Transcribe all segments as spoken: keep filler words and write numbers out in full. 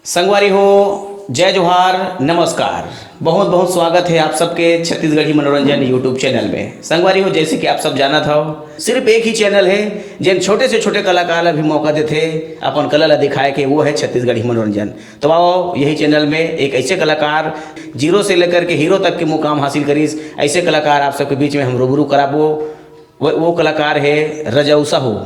संगवारी हो, जय जोहार, नमस्कार। बहुत बहुत स्वागत है आप सबके छत्तीसगढ़ी मनोरंजन YouTube चैनल में। संगवारी हो, जैसे कि आप सब जानत हव, सिर्फ एक ही चैनल है जेन छोटे से छोटे कलाकार ला भी मौका देथे अपन कला ला दिखाए के, वो है छत्तीसगढ़ी मनोरंजन। तो आओ, यही चैनल में एक ऐसे कलाकार, जीरो से लेकर के हीरो तक के मुकाम हासिल करिस, ऐसे कलाकार आप सबके बीच में हम रूबरू कराबो। वो, वो कलाकार है रजऊ साहू,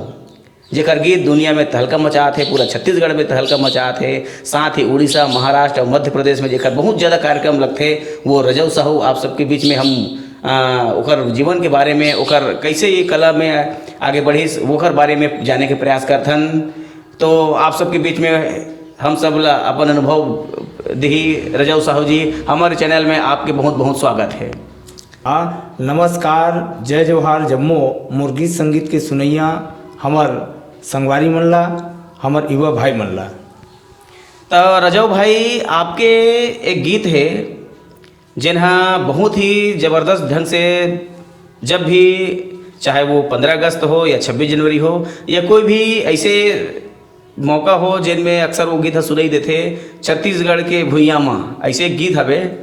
जेकर गीत दुनिया में तहलका मचात हे, पूरा छत्तीसगढ़ में तहलका मचात हे, साथ ही उड़ीसा, महाराष्ट्र और मध्य प्रदेश में जेकर बहुत ज़्यादा कार्यक्रम लगथे, वो रजऊ साहू आप सबके बीच में हम, आ, ओकर जीवन के बारे में, ओकर कैसे ये कला में आगे बढ़िस, ओकर बारे में जाने के प्रयास करथन। तो आप सबके बीच में हम सब ला अपन अनुभव दिही रजऊ साहू जी, हमारे चैनल में आपके बहुत बहुत स्वागत है। हाँ, नमस्कार, जय जोहार जम्मो मोर गीत संगीत के सुनैया, हमर संगवारी मन ला, हमर युवा भाई मन ला। त रजऊ भाई, आपके एक गीत है, जेन हा बहुत ही जबरदस्त ढंग से, जब भी, चाहे वो पंद्रह अगस्त हो या छब्बीस जनवरी हो या कोई भी ऐसे मौका हो, जेन में अक्सर वो गीत हा सुनाई देथे, छत्तीसगढ़ के भुइयां मा, ऐसे एक गीत हवे।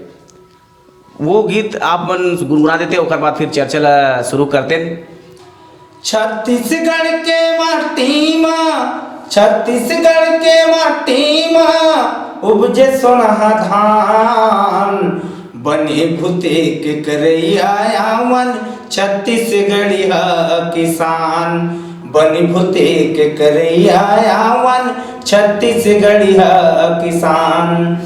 वो गीत आप मन गुनगुना देते, ओकर बाद फिर चर्चा ला शुरू करते। छत्तीसगढ़ के माटी मा, छत्तीसगढ़ के माटी मा उपजे सोनहा धान, बने भूते के करैया आवन, छत्तीसगढ़िया किसान, बने भूते के करैया आवन, छत्तीसगढ़िया किसान।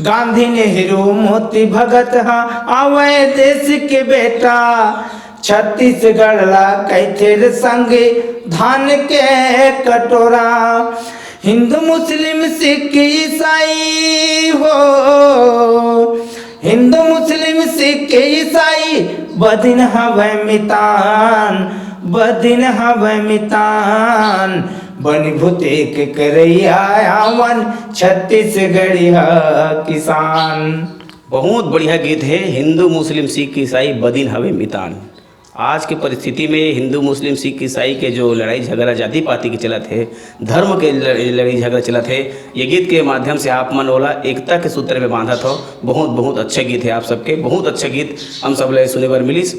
गांधी, नेहरू, मोती, भगत हा आवय देश के बेटा, छत्तीसगढ़ ला कहिथे रे संगी धान के कटोरा। हिंदू, मुस्लिम, सिख, ईसाई हो, हिंदू, मुस्लिम, सिख, ईसाई, बदिन हवय मितान, बदिन हवय मितान, बनि भूते के करैया आवन, छत्तीसगढ़िया किसान। बहुत बढ़िया गीत है, हिंदू, मुस्लिम, सिख, ईसाई, बदिन हवे मितान। आज के परिस्थिति में हिंदू, मुस्लिम, सिख, ईसाई के जो लड़ाई झगड़ा जाति पाति के चलत है, धर्म के लड़-, लड़ाई झगड़ा चलत है, ये गीत के माध्यम से आप मन ओला एकता के सूत्र में बांधत हो। बहुत बहुत अच्छा गीत है आप सबके, बहुत अच्छा गीत हम सब ले सुने बर मिलिस।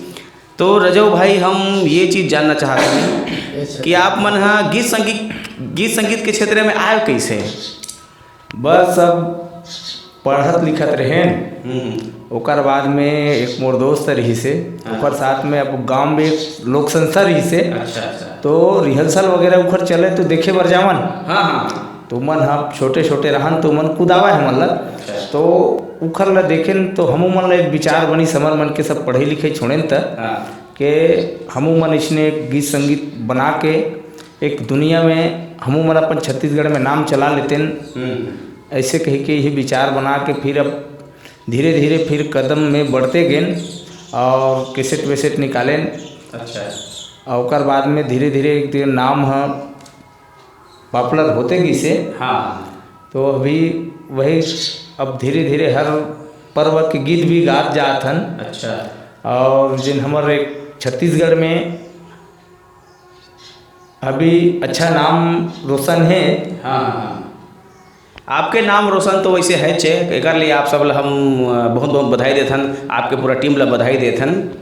तो रजऊ भाई, हम ये चीज जानना चाहत हन कि आप मन हा गीत संगीत, गीत संगीत के क्षेत्र में आए कैसे? बस अब पढ़त लिखत रहेन। हम्म। ओकर बाद में एक मोर दोस्त रहिसे, हाँ। ओकर साथ में अब गांव में एक लोक संस्था रहिसे, अच्छा, अच्छा। तो rehearsal वगैरह उखर चले तो देखे बर जावन। हाँ, हाँ। तो मन हम छोटे छोटे रहन तो मन कुदावा है, मतलब। अच्छा। तो उखर ला देखेन तो हमू मन ला एक विचार बनिस, हमर मन के सब पढ़े लिखे छोड़ेन त हाँ। के हमू मन इसने गीत संगीत बना के एक दुनिया में हमू मन अपन छत्तीसगढ़ में नाम चला लेतेन। हम्म। ऐसे कह के यही विचार बना के फिर अब धीरे धीरे फिर कदम में बढ़ते गेन और कैसेट वैसेट निकालेन। अच्छा। और ओकर बाद में धीरे धीरे एक दिन नाम ह popular होते गइसे। हाँ। तो अभी वही, अब धीरे धीरे हर पर्व के गीत भी गात जात हन। अच्छा। और जिन हमर एक छत्तीसगढ़ में अभी अच्छा नाम रोशन है। हाँ, हाँ। आपके नाम रोशन तो वैसे है चे, एकर लिए आप सब ला हम, अ, बहुत बहुत बधाई देथन, आपके पूरा टीम ला बधाई देथन।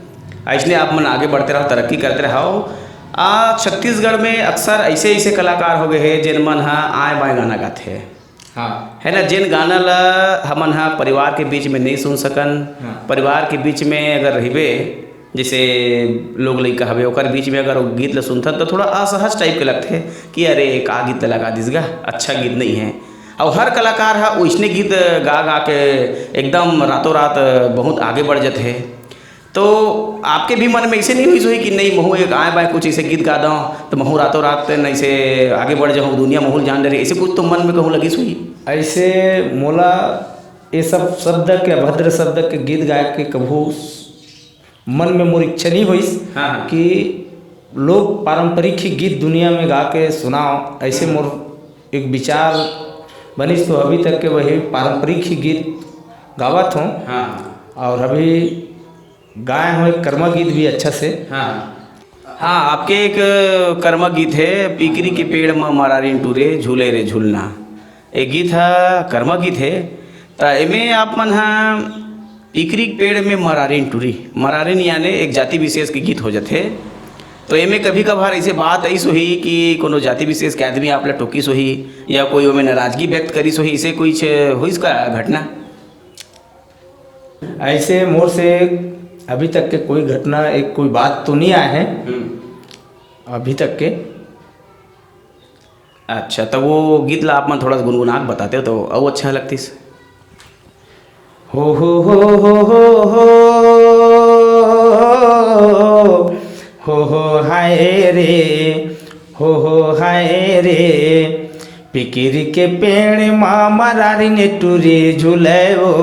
ऐसने आप मन आगे बढ़ते रहो, तरक्की करते रहो। आ, छत्तीसगढ़ में अक्सर ऐसे ऐसे कलाकार हो गए हैं जिन मन हा आए बाएं गाना गाते हैं। हाँ। है ना, जेन गाना ला हमन हा परिवार के बीच में नहीं सुन सकन, हाँ। परिवार के बीच में अगर रहिबे, जैसे लोग लइका हवे, ओकर बीच में अगर वो गीत ला सुनथन, तो थोड़ा असहज type के लगथे कि अरे, का गीत ला लगा दिस गा, अच्छा गीत नहीं है। और हर कलाकार हा ओइसने गीत गा गा के एकदम रातों रात बहुत आगे बढ़ जाते हैं। तो आपके भी मन में ऐसे नहीं हुई हुई कि नहीं, महू एक आए बाएं कुछ ऐसे गीत गा दो, तो महू रातों रात नहीं से आगे बढ़ जाऊँ, दुनिया महू ल जान डरे, ऐसे कुछ तो मन में कहूँ लगिस हुई? ऐसे मोला ये सब शब्द के, अभद्र शब्द के गीत गाए के कभू मन में मोर इच्छा नहीं होइस हाँ, हाँ। कि लोग पारंपरिक ही गीत दुनिया में गा के सुनाओ, ऐसे मोर एक विचार बनिस। तो अभी तक के वही पारंपरिक ही गीत गावत हूँ। हाँ। और अभी गाए हूँ एक कर्मा गीत भी अच्छा से। हाँ। हाँ, आपके एक कर्मा गीत है, "पीकरी के पेड़ म मारारिन टूरे, झूले रे झूलना।" ए गीत ह कर्मा गीत हे। त एमे आप मन ह पिकरी के पेड़ में मरारिन टूरी, मरारिन याने एक जाति विशेष के गीत हो जाथे। तो एमे कभी कभार ऐसे बात आइस होही कि कोनो जाति विशेष के आदमी आप ला टोकिस होही या कोई ओमे नाराजगी व्यक्त करिस होही, ऐसे कुछ होइस का घटना? ऐसे मोर से अभी तक के कोई घटना, एक कोई बात तो नहीं आए है हम्म। अभी तक के। अच्छा, तो वो गीत ला आप मन थोड़ा सा गुनगुना के बताते हो तो अउ अच्छा लगतीस। हो हो हो हो हो हो हो हो हाय रे, हो हो हाय रे। पिकिरी के पेड़ मा मरारी ने टूरी झुले वो,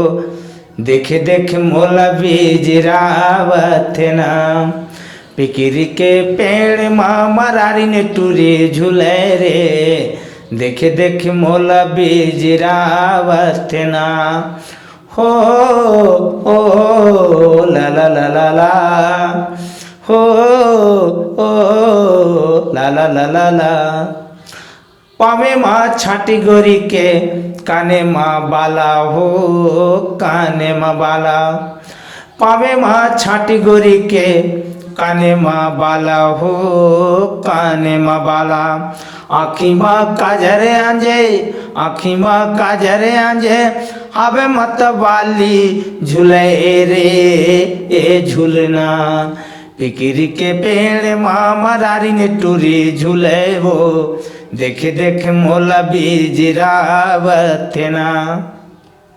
देख देख मोला बिजरावत ना। पिकिरी के पेड़ मा मरारी ने टूरी झुले रे, देख देख मोला बिजरावत ना। हो, हो, ला, ला, ला, ला, ला। हो, हो, ला, ला, ला, ला, ला। पावे मा छाटी गोरी के, काने मा बाला हो, काने मा बाला। पावे मा छाटी गोरी के, काने मा बाला हो, काने मा बाला। आँखी मा काजर आंजे, आँखी मा काजर आंजे, आवे मत बाली झुले रे, ए झुलना। पिकिरी के पेड़ मा मरारी ने टूरी झुले वो, देख देख मोला बिजरावत ना।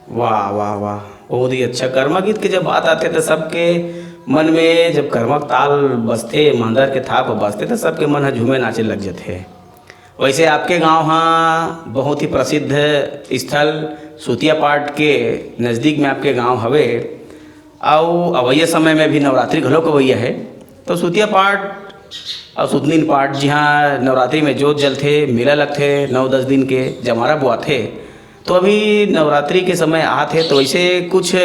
वाह, वाह, वाह, बहुत ही अच्छा। कर्मा गीत के जब बात आथे, तो सबके मन में जब कर्मा के ताल बजथे, मांदर के थाप बजथे, तो सबके मन ह झूमे नाचे लग जाथे। वैसे आपके गांव हा बहुत ही प्रसिद्ध स्थल सुतिया पाट के नज़दीक में आपके गांव हवे, अउ अवइया समय में भी नवरात्रि घलो अवइया है, तो सुतिया पाट अउ सुतनीन पाट, जिहाँ नवरात्रि में जोत जलथे, मेला लगथे, नौ दस दिन के जमारा बोआथे, तो अभी नवरात्रि के समय आत हे, तो वैसे कुछ,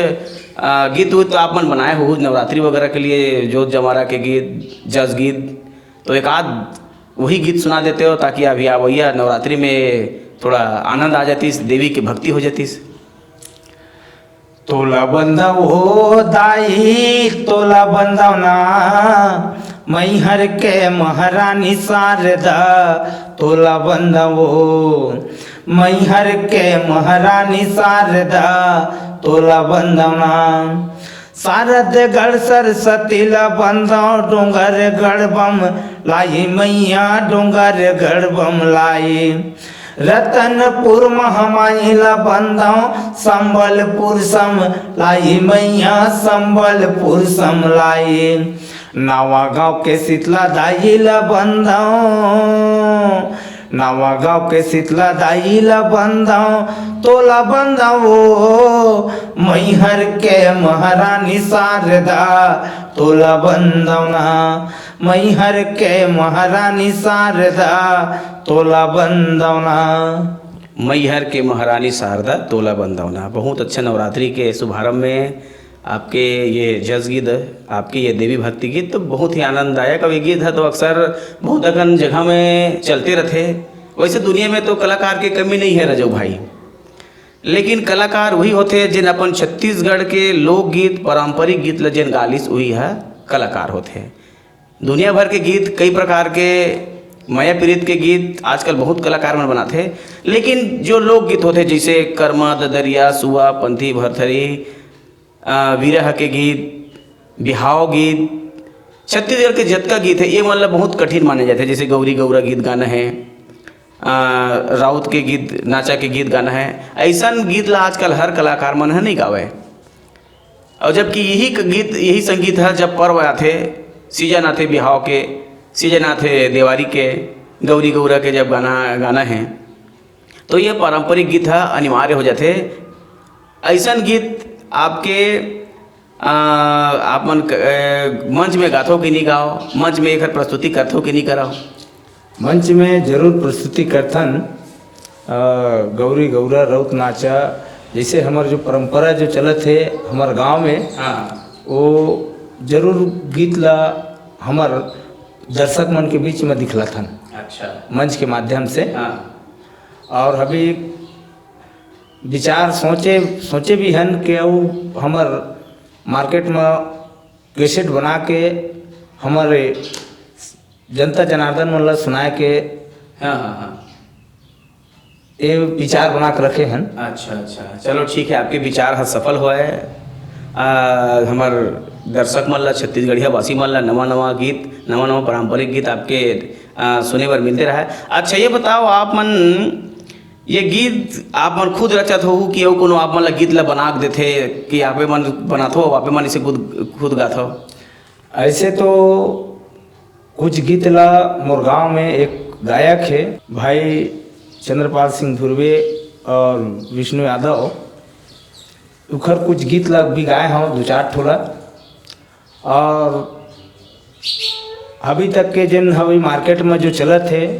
आ, गीत उत आप मन बनाए हो नवरात्रि वगैरह के लिए, जोत जमारा के गीत, जस गीत, तो एक आध वही गीत सुना देते हो, ताकि अभी अवइया नवरात्रि में थोड़ा आनंद आ जातीस, देवी के भक्ति हो जातीस। तोला बंदव ओ दाई, तोला बंदव ना, मैहर के महारानी शारदा, तोला बंदव ओ, मैहर के महारानी शारदा, तोला बंदव ना। शारद गढ़ सरस्वती ला बंदव, डोंगर गढ़ बम लाई मैया, डोंगर गढ़ बम लाई। रतनपुर महामाई ला बंदव, संबलपुर सम लाई मैया, संबलपुर सम लाई। नवा गांव के शीतला दाई ला बंदव, नवा गांव के शीतला दाई ला बंदव, तोला बंदव ओ, मैहर के महारानी शारदा, तोला बंदव ना, मैहर के महारानी शारदा, तोला बंदव ना। मैहर के महारानी शारदा, तोला बंदव ना। बहुत अच्छा, नवरात्रि के शुभारंभ में आपके ये जस गीत, आपके ये देवी भक्ति गीत तो बहुत ही आनंददायक। अब ये गीत है तो अक्सर बहुत अकन जगह में चलते रहते। वैसे दुनिया में तो कलाकार के कमी नहीं है रजऊ भाई, लेकिन कलाकार वही होते हैं जिन अपन छत्तीसगढ़ के लोकगीत, पारंपरिक गीत ल जेन गालिस, वही है कलाकार होते हैं। दुनिया भर के गीत, कई प्रकार के मया पीरित के गीत आजकल बहुत कलाकार मन बनाते हैं, लेकिन जो लोकगीत होते हैं जैसे कर्मा, ददरिया, सुआ, पंथी, भरथरी, आ, विरह के गीत, बिहाव गीत, छत्तीसगढ़ के जतका गीत है, ये मन ला बहुत कठिन माने जाथे। जैसे गौरी गौरा गीत गाना है, आ, राउत के गीत, नाचा के गीत गाना है, ऐसन गीत ला आजकल हर कलाकार मन ह नहीं गावे। और जबकि यही क-, गीत, यही संगीत है, जब पर्व आथे, सीजन आथे बिहाव के, सीजन आथे देवारी के, गौरी गौरा के जब गाना, गाना है, तो ये पारंपरिक गीत ह अनिवार्य हो जाथे। ऐसन गीत आपके, आ, आप मन क-, ए, मंच में गाथो कि नहीं गाओ, मंच में एकर प्रस्तुति करथो कि नहीं कराओ? मंच में जरूर प्रस्तुति करथन। आ, गौरी गौरा रउत नाचा, जैसे हमर जो परंपरा जो चलत हे हमर गांव में, हाँ। वो जरूर गीत ला हमर दर्शक मन के बीच में दिखलाथन। अच्छा। मंच के माध्यम से। हाँ। और अभी विचार सोचे, सोचे भी हन कि अउ हमर मार्केट म कैसेट बना के हमर जनता जनार्दन मन ला सुनाए के हाँ, हाँ, हाँ। ये विचार बना के रखे हन। अच्छा, अच्छा, चलो ठीक है, आपके विचार ह सफल होए। आ, हमर दर्शक मन ला, छत्तीसगढ़िया वासी मन ला नवा नवा गीत, नवा नवा पारंपरिक गीत आपके आ, सुने बर मिलते रहे। अच्छा, ये बताओ, आप मन ये गीत आप मन खुद रचत हो कि अउ कोनो आप मन ला गीत ला बना के देथे कि आपे मन बनाथो, आपे मन इसे खुद, खुद गाथो? ऐसे तो कुछ गीत ला मोर गांव में एक गायक है भाई चंद्रपाल सिंह धुर्वे और विष्णु यादव, उखर कुछ गीत ला भी गाए हव दो चार ठोला। और अभी तक के जेन हवे मार्केट में जो चलत हे,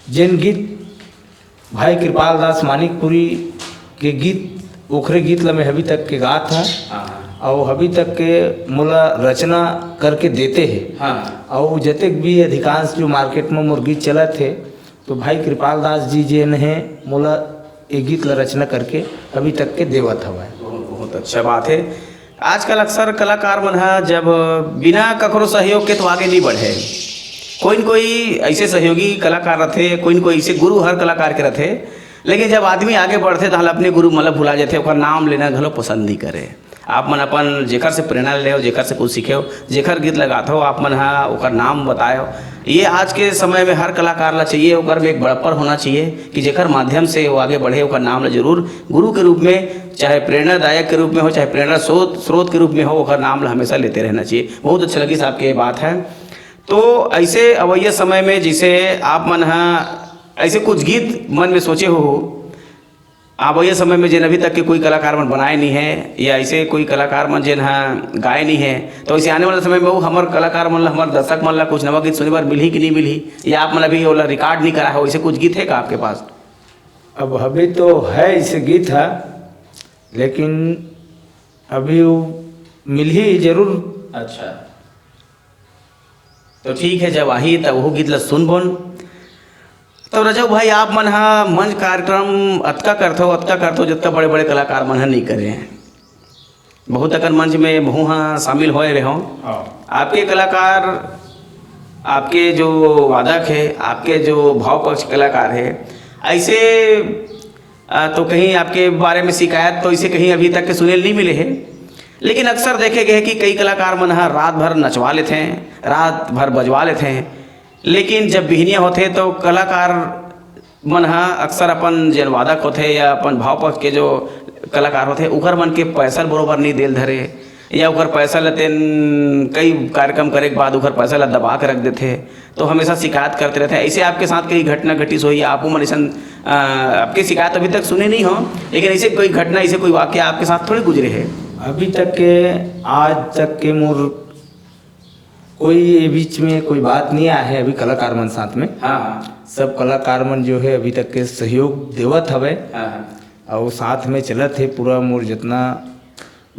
जेन गीत भाई कृपाल दास मानिकपुरी के गीत, ओखरे गीत ला मैं अभी तक के गात हूँ। हाँ, हाँ। और अभी तक के मोला रचना करके देते हैं। हाँ। और जतेक भी अधिकांश जो मार्केट में मोर गीत चलत हे, तो भाई कृपाल दास जी जेन हे, मोला ये गीत ला रचना करके अभी तक के देवत हवय। बहुत, बहुत अच्छा बात है। आजकल अक्सर कलाकार मन ह जब बिना ककरो सहयोग के तो आगे नहीं बढ़े। कोई न कोई ऐसे सहयोगी कलाकार रथे, कोई न कोई ऐसे गुरु हर कलाकार के रथे, लेकिन जब आदमी आगे बढ़थे, तहाँ अपने गुरु मन ल भुला जाथे, ओकर नाम लेना घलो पसंद नहीं करे। आप मन अपन जेकर से प्रेरणा ले हो, जेकर से कुछ सीखे हो, जेकर गीत लगात हो, आप मन ह ओकर नाम बताए हो। ये आज के समय में हर कलाकार ला चाहिए, ओकर में एक बड़प्पन होना चाहिए कि जेकर माध्यम से वो आगे बढ़े, ओकर नाम ला जरूर गुरु के रूप में, चाहे प्रेरणादायक के रूप में हो, चाहे प्रेरणा स्रोत, स्रोत के रूप में हो, ओकर नाम ला हमेशा लेते रहना चाहिए। बहुत अच्छा लगिस आपके ये बात है। तो ऐसे अवैया समय में जैसे आप मन ह ऐसे कुछ गीत मन में सोचे हो, अवइया समय में जेन अभी तक के कोई कलाकार मन बनाए नहीं है या ऐसे कोई कलाकार मन जेन ह गाए नहीं है, तो ऐसे आने वाला समय में वो हमर कलाकार मन ला, हमर दर्शक मन ला कुछ नवा गीत सुने बर मिलही कि नहीं मिलही, या आप मन अभी ओला रिकॉर्ड नहीं करा हो, ऐसे कुछ गीत है का आपके पास? अब अभी तो है ऐसे गीत है, लेकिन अभी वो मिलही जरूर। अच्छा, तो ठीक है, जब आही तब वो गीत ला सुनबोन। तो रजऊ भाई, आप मन ह मंच कार्यक्रम अतका करथो, अतका करथो, जतका बड़े-बड़े कलाकार मन ह नइ करे। बहुत अकन मंच में महू ह शामिल होए रेहों। हाँ। आपके कलाकार, आपके जो वादक हे, आपके जो भाव पक्ष कलाकार हे, ऐसे, अ, तो कहीं आपके बारे में शिकायत तो इसे कहीं अभी तक के सुने ल नहीं मिले हे। लेकिन अक्सर देखे गए हे कि कई कलाकार मन ह रात भर नचवा लेथे, रात भर बजवा लेथे, लेकिन जब बिहनिया होथे तो कलाकार मन ह अक्सर अपन जेन वादक होथे या अपन भाव पक्ष के जो कलाकार होथे, उकर मन के पैसा ल बरोबर नइ देल धरे या उकर पैसा ल तेन कई कार्यक्रम करे के बाद उकर पैसा ल दबा के रख देथे। तो हमेशा शिकायत करते रहथे। ऐसे आपके साथ कई घटना घटिस होही, आपो मन अइसन, अ, आपके शिकायत अभी तक सुने नहीं हो, लेकिन ऐसे कोई घटना, ऐसे कोई वाकया आपके साथ थोड़ी गुजरे हे? अभी तक के, आज तक के मोर कोई ये बीच में कोई बात नहीं आया है अभी कलाकार मन साथ में। हाँ, हाँ। सब कलाकार मन जो है अभी तक के सहयोग देवत हवे। हाँ, हाँ। और साथ में चलत हे पूरा मोर जितना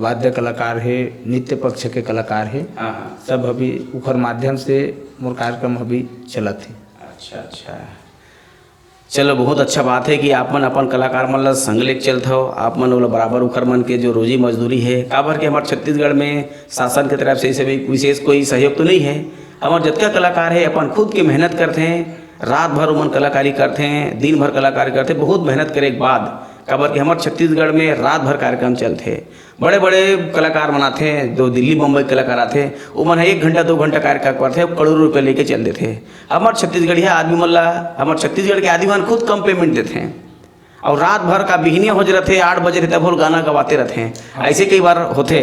वाद्य कलाकार हे, नृत्य पक्ष के कलाकार हे, हाँ, हाँ। सब अभी उखर माध्यम से मोर कार्यक्रम अभी चलत हे। अच्छा, अच्छा। चलो, बहुत अच्छा बात है कि आप मन अपन कलाकार मन ला संग लेके चलत हव, आप मन ओला बराबर उखर मन के जो रोजी मजदूरी है, काबर के हमर छत्तीसगढ़ में शासन के तरफ से ऐसे भी विशेष कोई सहयोग तो नहीं है। हमर जतका कलाकार है, अपन खुद के मेहनत करथे, रात भर ओमन कलाकारी करथे, दिन भर कलाकारी करथे, बहुत मेहनत करे के बाद, काबर के हमर छत्तीसगढ़ में रात भर कार्यक्रम चलथे। बड़े-बड़े कलाकार मन आथे, जो दिल्ली बम्बई के कलाकार आथे, ओमन ह एक घंटा, दो घंटा कार्यक्रम करथे, करोड़ों रुपया लेके चल देथे। हमर छत्तीसगढ़िया आदमी मन ला, हमर छत्तीसगढ़ के आदमी मन खुद कम payment देथे। और रात भर का बिहनिया हो रथे, आठ बजे रथे, तब होल गाना गवाते रथे। हाँ। ऐसे कई बार होथे।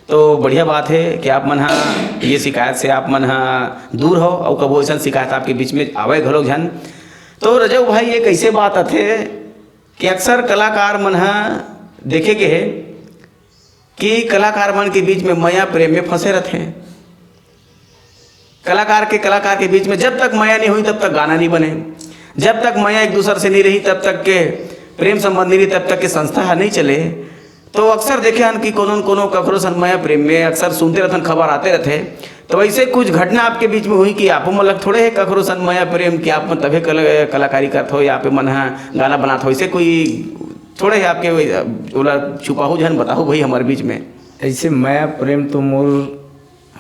तो बढ़िया बात है कि आप मन ह ये शिकायत से आप मन ह दूर हो और कबो ऐसन शिकायत आपके बीच में आवे घलो झन। तो रजऊ भाई, ये कैसे बात आथे कि अक्सर कलाकार मन ह देखे के हे कि कलाकार मन के बीच में मया प्रेम में फंसे रहथे। कलाकार के, कलाकार के बीच में जब तक मया नहीं हुई, तब तक गाना नहीं बने। जब तक मया एक दूसर से नहीं रही, तब तक के प्रेम संबंध नहीं रही, तब तक के संस्था ह नहीं चले। तो अक्सर देखे हन कि कोनो न कोनो ककरो सन मया प्रेम में अक्सर सुनते रहथन, खबर आते रहथे। तो ऐसे कुछ घटना आपके बीच में हुई कि आपो मन लग थोड़े है ककरो सन मया प्रेम कि आप मन तभे कल-, कलाकारी करत हो या आप मन ह गाना बनात हो, ऐसे कोई थोड़े हे आपके, अ, ओला छुपाहू झन, बताहू भाई हमर बीच में। ऐसे मया प्रेम तो मोर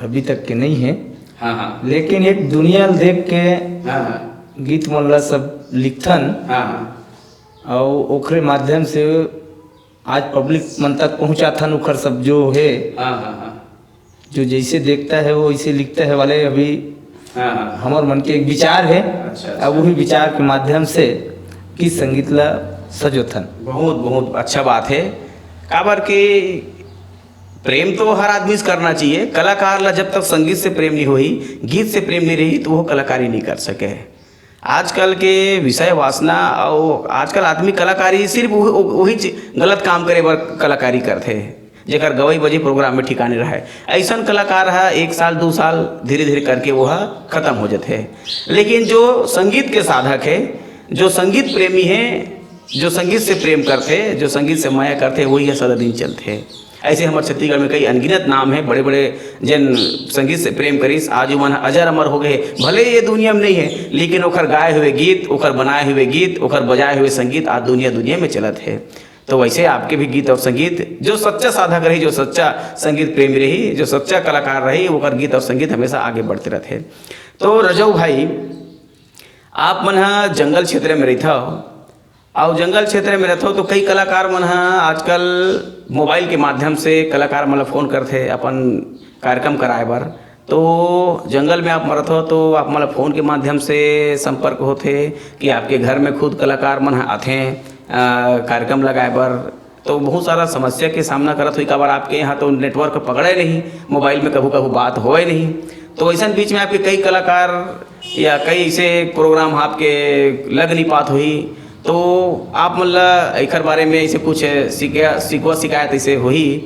अभी तक के नहीं है, हाँ, हाँ। लेकिन एक दुनिया ल देख के हाँ, हाँ। गीत मन ला सब लिखथन, हाँ, हाँ। अउ ओखरे माध्यम से आज पब्लिक मन तक पहुँचाथन, ओखर सब जो हे, हाँ, हाँ, हाँ। जो जैसे देखता है वो वैसे लिखता है वाले अभी हाँ, हाँ। हमर मन के एक विचार है। अच्छा, अच्छा। अब वही विचार के माध्यम से गीत संगीत ला सजोथन। बहुत, बहुत अच्छा बात है। काबर के प्रेम तो हर आदमी से करना चाहिए। कलाकार ला जब तक संगीत से प्रेम नहीं होही, गीत से प्रेम नहीं रही, तो वो कलाकारी नहीं कर सके। आजकल के विषय वासना अउ आजकल आदमी कलाकारी सिर्फ वही, वही चीज, गलत काम करे बर कलाकारी करथे, जेकर गवई बजे प्रोग्राम में ठिकाने रहे। ऐसन कलाकार ह एक साल, दू साल, धीरे-धीरे करके वो ह खत्म हो जाथे। लेकिन जो संगीत के साधक है, जो संगीत प्रेमी है, जो संगीत से प्रेम करथे, जो संगीत से मया करथे, वही ह सदा दिन चलथे। ऐसे हमर छत्तीसगढ़ में कई अनगिनत नाम है, बड़े-बड़े जेन संगीत से प्रेम करिस, आज उमन ह अजर अमर हो गए। भले ये दुनिया में नहीं है, लेकिन ओखर गाए हुए गीत, ओखर बनाए हुए गीत, ओखर बजाए हुए संगीत आज दुनिया, दुनिया में चलत है। तो वैसे आपके भी गीत और संगीत, जो सच्चा साधक रही, जो सच्चा संगीत प्रेमी रही, जो सच्चा कलाकार रही, ओकर गीत और संगीत हमेशा आगे बढ़ते रहते हैं। तो रजऊ भाई, आप मन ह जंगल क्षेत्र में रहिथव, अउ जंगल क्षेत्र में रहिथव, तो कई कलाकार मन ह आजकल मोबाइल के माध्यम से कलाकार मन ल फोन करथे अपन कार्यक्रम कराए बर। तो जंगल में आप मन रहिथव, तो आप मन ल फोन के माध्यम से संपर्क होथे कि आपके घर में खुद कलाकार मन ह आथे, अ, कार्यक्रम लगाए बर? तो बहुत सारा समस्या के सामना करत होही, काबर आपके यहाँ तो नेटवर्क पकड़े नहीं, मोबाइल में कभू कभू बात होए नहीं। तो ऐसन बीच में आपके कई कलाकार या कई ऐसे प्रोग्राम आपके लग नहीं पात होही, तो आप मन ला एकर बारे में ऐसे कुछ शिका-, शिकवा शिकायत ऐसे होही,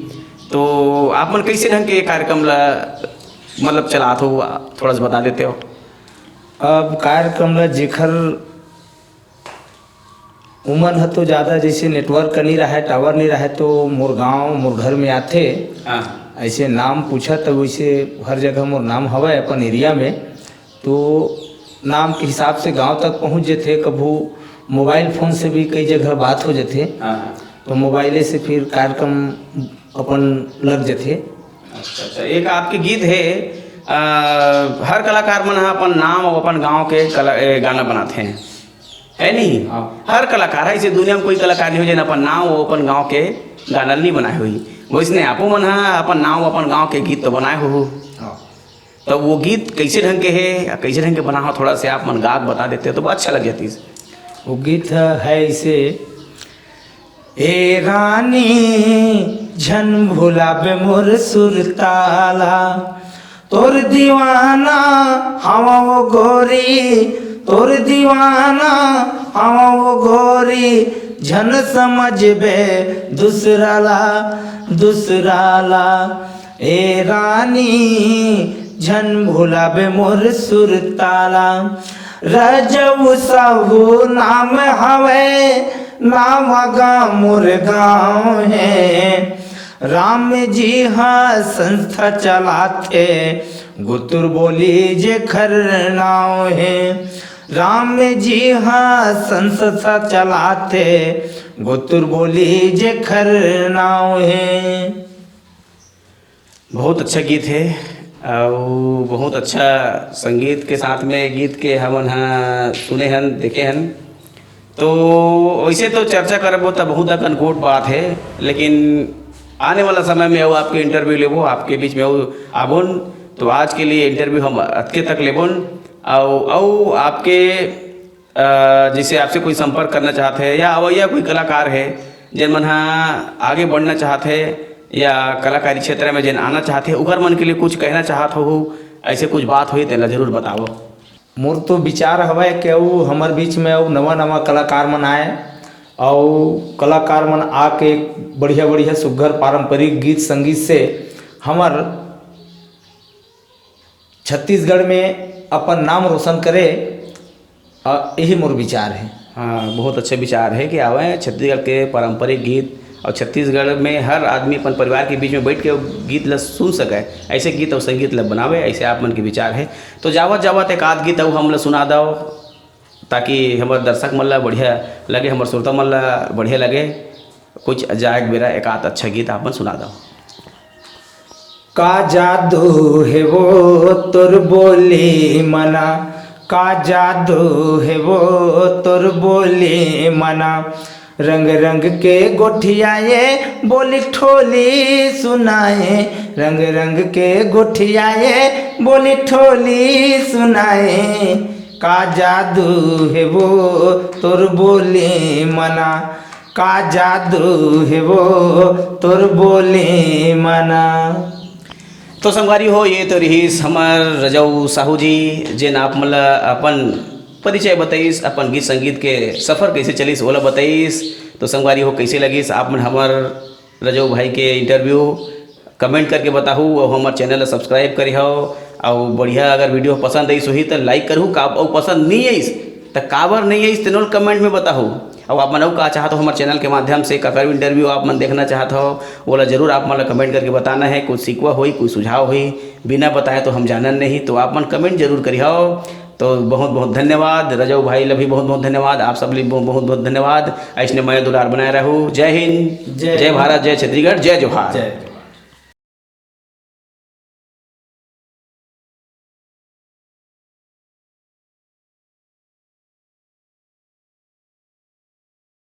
तो आप मन कैसे ढंग के कार्यक्रम ला मतलब चलात हो, थोड़ा सा बता देते हो? अब कार्यक्रम ला जेखर उमन ह तो ज़्यादा जैसे नेटवर्क नहीं रहे, टावर नहीं रहे, तो मोर गांव, मोर घर में आथे। हाँ। ऐसे नाम पूछा, तो वैसे हर जगह मोर नाम हवय अपन एरिया में, तो नाम के हिसाब से गांव तक पहुंच जथे। कभू मोबाइल फोन से भी कई जगह बात हो जथे, हाँ, हाँ। तो मोबाइले से फिर कार्यक्रम अपन लग जथे। अच्छा, अच्छा, एक आपके गीत है, अ, हर कलाकार मन ह अपन नाम और अपन गांव के कला, ए, गाना बनाते हैं, है नहीं? हाँ। हर कलाकार है, इसे दुनिया में कोई कलाकार नहीं हो जेन अपन नाम और अपन गांव के गाना नहीं बनाए हुई। वैसने आपो मन ह अपन नाम, अपन गांव के गीत तो बनाए हो। हाँ। तो वो गीत कैसे ढंग के है या कैसे ढंग के बना हो, थोड़ा से आप मन गा के बता देते हो तो अच्छा लग जाती। वो गीत ह-, है इसे, ए रानी, झन भुलाबे मोर सुरताला, तोर दीवाना हवा वो गोरी, तोर दीवाना हवा वो गोरी, झन समझबे दूसरा ला, दूसरा ला। ए रानी, झन भुलाबे मोर सुरताला। रजऊ साहू नाम हवय, नावा गाँव मोर गाँव हे। राम जी हा संस्था चलाथे, गुतुर बोली जेखर नाव हे। राम जी हा संस्था चलाथे, गुतुर बोली जेखर नाव हे। बहुत अच्छा गीत है, अउ बहुत अच्छा संगीत के साथ में गीत के हमन ह सुने हन, देखे हन। तो वैसे तो चर्चा करबो त बहुत अकन गोट बात है, लेकिन आने वाला समय में अउ आपके इंटरव्यू लेबो, आपके बीच में अउ आबोन। तो आज के लिए इंटरव्यू हम अतके तक लेबोन। अउ, अउ आपके, अ, जैसे आपसे कोई संपर्क करना चाहत है या अवैया कोई कलाकार है, जेन मन ह आगे बढ़ना चाहत है या कलाकारी क्षेत्र में जेन आना चाहत है, उकर मन के लिए कुछ कहना चाहत हो, ऐसे कुछ बात होही, तेला जरूर बताओ। मोर तो विचार हवय कि अउ हमर बीच में अउ नवा-नवा कलाकार मन आए, अउ कलाकार मन आके बढ़िया-बढ़िया सुग्घर पारंपरिक गीत संगीत से हमर छत्तीसगढ़ में अपन नाम रोशन करे, अ, यही मोर विचार है। हाँ, बहुत अच्छा विचार है कि आवे छत्तीसगढ़ के पारंपरिक गीत और छत्तीसगढ़ में हर आदमी अपन परिवार के बीच में बैठ के गीत ला सुन सके, ऐसे गीत और संगीत ला बनावे, ऐसे आप मन के विचार है। तो जावत जावत एक आध गीत अउ हमला सुना दव, ताकि हमर दर्शक मन ला बढ़िया लगे, हमर श्रोता मन ला बढ़िया लगे। कुछ जाए के बेरा एक आध अच्छा गीत आप मन सुना दो। का जादू हे वो तोर बोली मना, का जादू हे वो तोर बोली मना। रंग रंग के गोठियाए बोली ठोली सुनाए, रंग रंग के गोठियाए बोली ठोली सुनाए। का जादू हे वो तोर बोली मना, का जादू हे वो तोर बोली मना। तो संगवारी हो, ये तो रहिस हमर रजऊ साहू जी, जेन आप मन ल अपन परिचय बताइस, अपन गीत संगीत के सफर कैसे चलिस ओला बताइस। तो संगवारी हो, कैसे लगिस आप मन हमर रजऊ भाई के इंटरव्यू, कमेंट करके बताहू, और हमर चैनल ला सब्सक्राइब करिहव। और बढ़िया अगर वीडियो पसंद आइस होही त लाइक करहू, का और पसंद नहीं आइस त काबर नहीं आइस तेनो ल कमेंट में बताहू। और आप मन अउ का चाहत हो हमर चैनल के माध्यम से, काकर इंटरव्यू आप मन देखना चाहत हो, ओला जरूर आप मन ला कमेंट करके बताना है। कुछ शिकवा होई, कुछ सुझाव होई, बिना बताए तो हम जानन नहीं, तो आप मन कमेंट जरूर करिहव। तो बहुत बहुत धन्यवाद रजऊ भाई ला भी बहुत बहुत धन्यवाद, आप सब ले बहुत बहुत धन्यवाद। ऐसने मया दुलार बनाए रहू। जय हिंद, जय जय हिंद। भारत, जय छत्तीसगढ़, जय जोहार। जय।